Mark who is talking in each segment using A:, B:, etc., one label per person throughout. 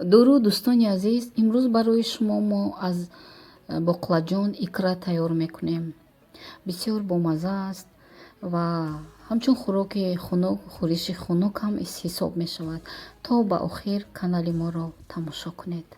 A: Дуруд, дӯстони азиз! Имрӯз барои шумо мо аз боқлаҷон икра тайёр мекунем. Бисёр бомазза аст ва ҳамчун хӯроки хунук, хӯриши хунук ҳам ҳисоб мешавад. То ба охир канали моро тамошо кунед.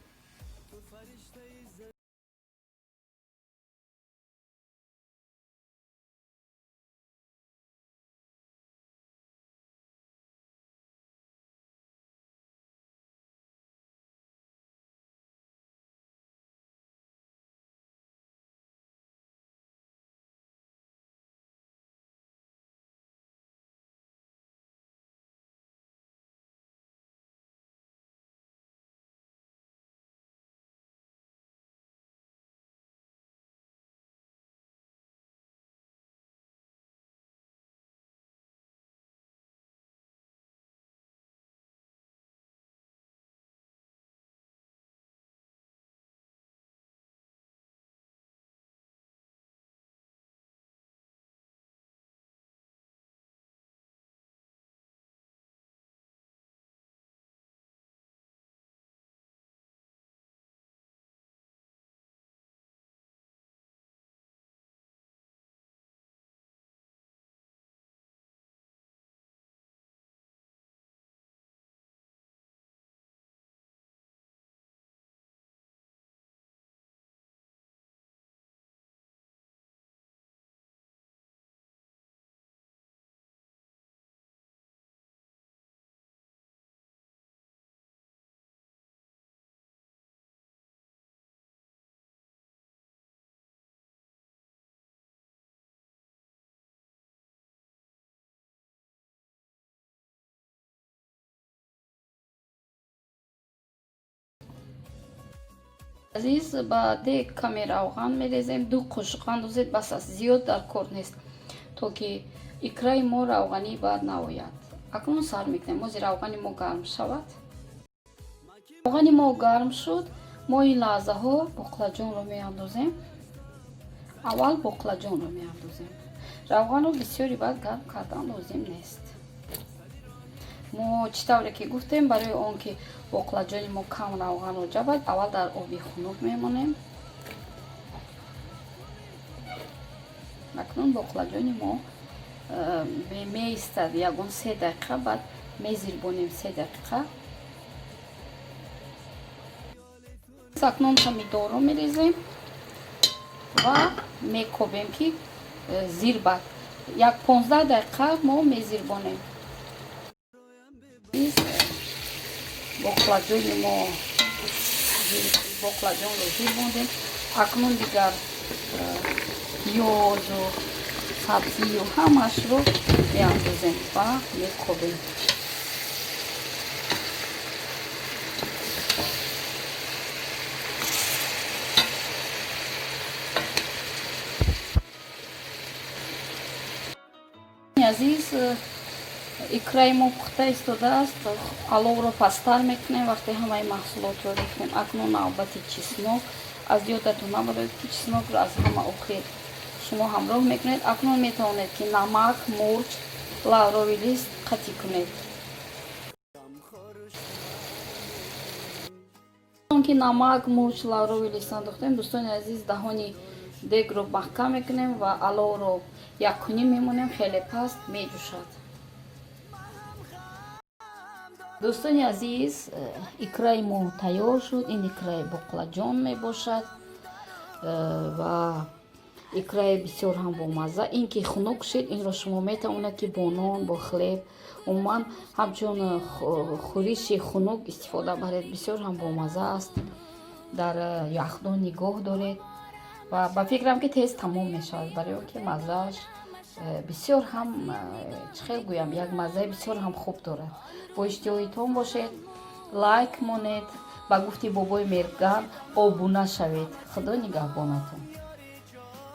A: Азиз, ба дег каме равған мерезем. 2 қошуқ андозед, бас аст, зиёд дар кор нест, то ки икраи мо равғанӣ баъд наояд. Акнун сар мекунем. Ози равғани мо гарм шавад. Равғани мо гарм шуд, мо ин лаҳзаҳо боқлаҷонро меандозем. Аввал боқлаҷонро меандозем. Равғанро бисёри баъд гарм кардан лозим нест. Мо чӣ тавре ки гуфтем, барои он ки боқлаҷони мо кам равғанро ҷабад, аввал дар оби хунук мемонем. Акнун боқлаҷони мо меистад ягон 3 дақиқа, баъд мезирбонем 3 дақиқа. Акнун помидорро мерезем ва мекобем, ки зирбад. Як 15 дақиқа мо мезирбонем. Боқлаҷони мо боқлаҷонро зирбондем. Акнун дигар пиёзу сабзию ҳамаашро меандозем ва мекобем. Азиз, икраи мо пухта истодааст. Аловро пасттар мекунем, вақте ҳамаи маҳсулотро рехтем. Акнун навбати чеснок. Аз ёдатон набароед, ки чеснокро аз ҳама охир шумо ҳамроҳ мекунед. Акнун метавонед, ки намак, мурч, лавровый лист қатӣ кунед. Ки намак, мурч, лавровый лист андохтем, дӯстони азиз, даҳони дегро маҳкам мекунем ва аловро якуним мемонем, хеле паст меҷӯшад. Дӯстони азиз, икраи мо тайёр шуд. Ин икраи боқлаҷон мебошад ва икраи бисёр ҳам бомазза. Ин ки хунук шуд, инро шумо метавонед, ки бо нон, бо хлеб, умуман ҳамчун хӯриши хунук истифода баред. Бисёр ҳам бомазза аст. Дар яхдон нигоҳ доред ва ба фикрам, ки тез тамом мешавад, барои он ки маззааш бисёр ҳам, чӣ хел гӯям, як маззаи бисёр ҳам хуб дорад. Бо иштиҳоитон бошед, лайк монед, ба гуфти бобои Мерган обуна шавед. Худо нигаҳбонатон.